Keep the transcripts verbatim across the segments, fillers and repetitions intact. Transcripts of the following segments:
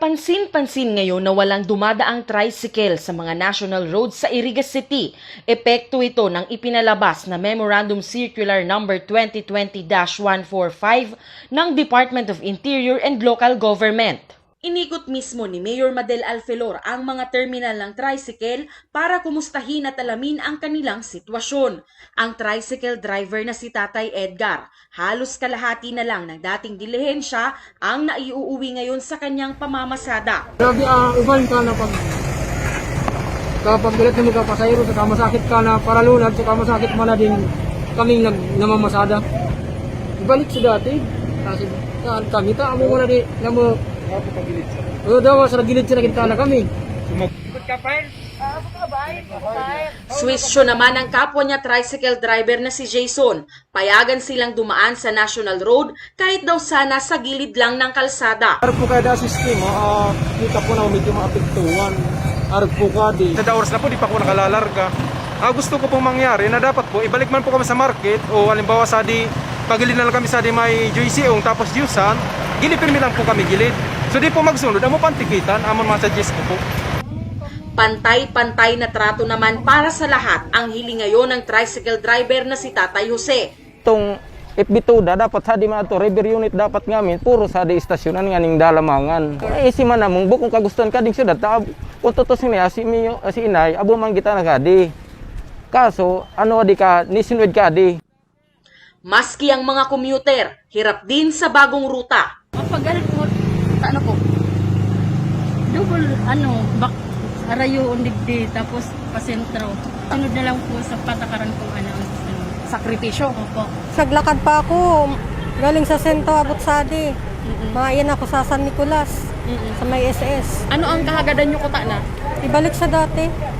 Pansin-pansin ngayon na walang dumadaang tricycle sa mga national roads sa Iriga City. Epekto ito ng ipinalabas na Memorandum Circular Number twenty twenty dash one four five ng Department of Interior and Local Government. Inikot mismo ni Mayor Madel Alfelor ang mga terminal ng tricycle para kumustahin at alamin ang kanilang sitwasyon. Ang tricycle driver na si Tatay Edgar, halos kalahati na lang ng dating dilihensya ang naiuuwi ngayon sa kanyang pamamasada. Grabe, ah, iban ka na pag kapag galit na mga pasahero, saka masakit ka na paralunag, saka masakit man na din kaming nag namamasada. Ibalik sa dati. Kasi saan kami ta, amo mo na di, na mo. Ano daw, sa gilid sa nakita na kami. Swisyo naman ang kapwa niya tricycle driver na si Jason. Payagan silang dumaan sa National Road kahit daw sana sa gilid lang ng kalsada. Arog po kada sistema, ah, kita po na medyo maapektuhan. Arog po kadi. Sa oras na po, di pa po nakalalarga. Ah, gusto ko pong mangyari na dapat po, ibalik man po kami sa market o halimbawa sa di, pagilid na lang kami sa di may Juicy Ong tapos Jusan, gilid pirmi lang po kami gilid. So di po magsunod, amo pantikitan, amo ang mga suggest ko po. Pantay-pantay na trato naman para sa lahat ang hiling ngayon ng tricycle driver na si Tatay Jose. Itong F B Tuda, dapat sa di man ato, river unit dapat ngamin, puro sa di istasyonan nganing dalamangan. Isi man namong bukong kagustuhan kading syudad, ta, kung tutusin niya, si Miyo, si Inay, abo man kita na kadi. Kaso, ano di ka, nisinwed kadi. Maski ang mga commuter, hirap din sa bagong ruta. Kapag ano po, sa ano po, double, ano, back, arayoon digdi, tapos pasentro. Sunod na lang po sa patakaran kung ano ang gusto mo. Sakripisyo. Opo. Naglakad pa ako, galing sa sentro, abot sadi. Mayan ako sa San Nicolas, sa may S S. Ano ang kahagadan nyo kuta na? Ibalik sa dati.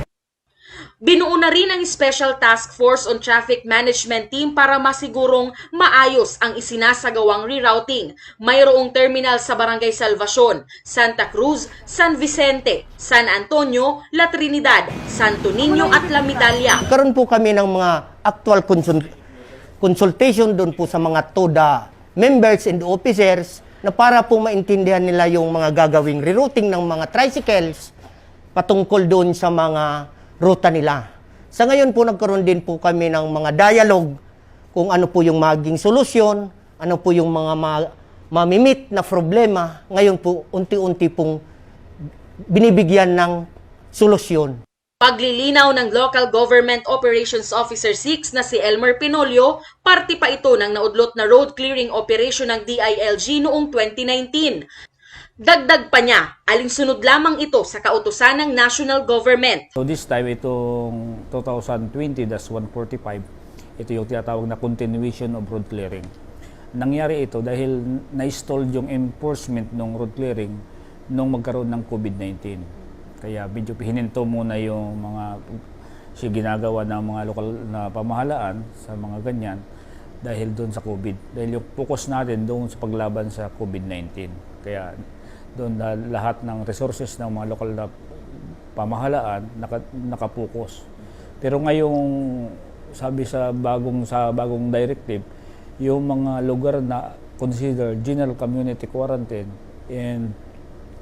Binuo na rin ang Special Task Force on Traffic Management Team para masigurong maayos ang isinasagawang rerouting. Mayroong terminal sa Barangay Salvacion, Santa Cruz, San Vicente, San Antonio, La Trinidad, Santo Niño at La Medalla. Karon po kami ng mga actual consul- consultation doon po sa mga TODA members and officers na para po maintindihan nila yung mga gagawing rerouting ng mga tricycles patungkol doon sa mga ruta nila. Sa ngayon po, nagkaroon din po kami ng mga dialogue kung ano po yung maging solusyon, ano po yung mga ma- mamimit na problema. Ngayon po, unti-unti pong binibigyan ng solusyon. Paglilinaw ng Local Government Operations Officer six na si Elmer Pinolio, parte pa ito ng naudlot na road clearing operation ng D I L G noong twenty nineteen. Dagdag pa niya, alinsunod lamang ito sa kautusan ng national government. So this time, itong two thousand twenty dash one forty-five, ito yung tinatawag na continuation of road clearing. Nangyari ito dahil na-stall yung enforcement ng road clearing nung magkaroon ng COVID nineteen. Kaya medyo hininto muna yung mga si ginagawa ng mga lokal na pamahalaan sa mga ganyan dahil doon sa COVID. Dahil yung focus natin doon sa paglaban sa COVID nineteen. Kaya doon na lahat ng resources ng mga lokal na pamahalaan naka, nakapokus. Pero ngayong sabi sa bagong sa bagong directive, yung mga lugar na consider general community quarantine and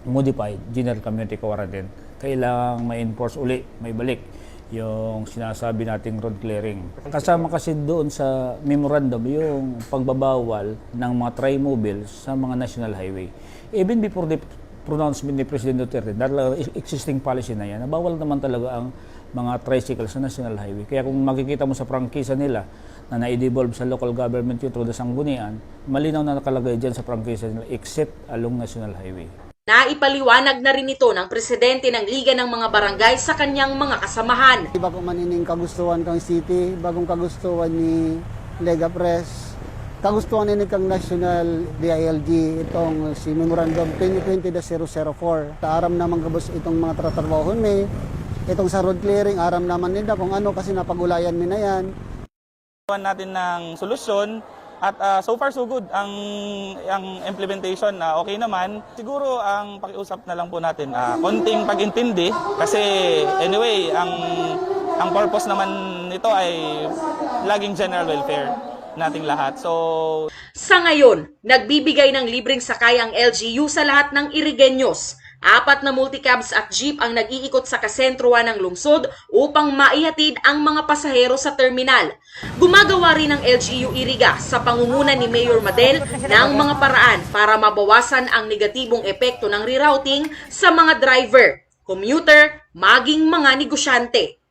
modified general community quarantine, kailangang ma-enforce uli, may balik yung sinasabi nating road clearing. Kasama kasi doon sa memorandum yung pagbabawal ng mga trimobiles sa mga national highway. Even before the pronouncement ni President Duterte, dahil existing policy na yan, nabawal naman talaga ang mga tricycle sa national highway. Kaya kung makikita mo sa prangkisa nila na na-devolve sa local government yun through the sanggunian, malinaw na nakalagay dyan sa prangkisa nila, except along national highway. Naipaliwanag na rin ito ng presidente ng Liga ng mga Barangay sa kanyang mga kasamahan. Iba ko man ining kagustuhan kang city, bagong kagustuhan ni Lega Press, kagustuhan ini kang National D I L G, itong si Memorandum twenty twenty dash zero zero four. Aram naman gabos itong mga tratrabahon mi, itong sa road clearing, aram naman nila kung ano kasi napag-ulayan mi na yan. Natin ng solusyon at, ah, so far so good ang, ang implementation, ah, okay naman. Siguro ang pakiusap na lang po natin, ah, konting pag-intindi kasi anyway ang, ang purpose naman nito ay laging general welfare nating lahat. So Sa ngayon, nagbibigay ng libreng sakay ang L G U sa lahat ng Irigenyos. Apat na multicabs at jeep ang nag-iikot sa kasentrohan ng lungsod upang maihatid ang mga pasahero sa terminal. Gumagawa rin ang L G U Iriga sa pangunguna ni Mayor Madel ng mga paraan para mabawasan ang negatibong epekto ng rerouting sa mga driver, commuter, maging mga negosyante.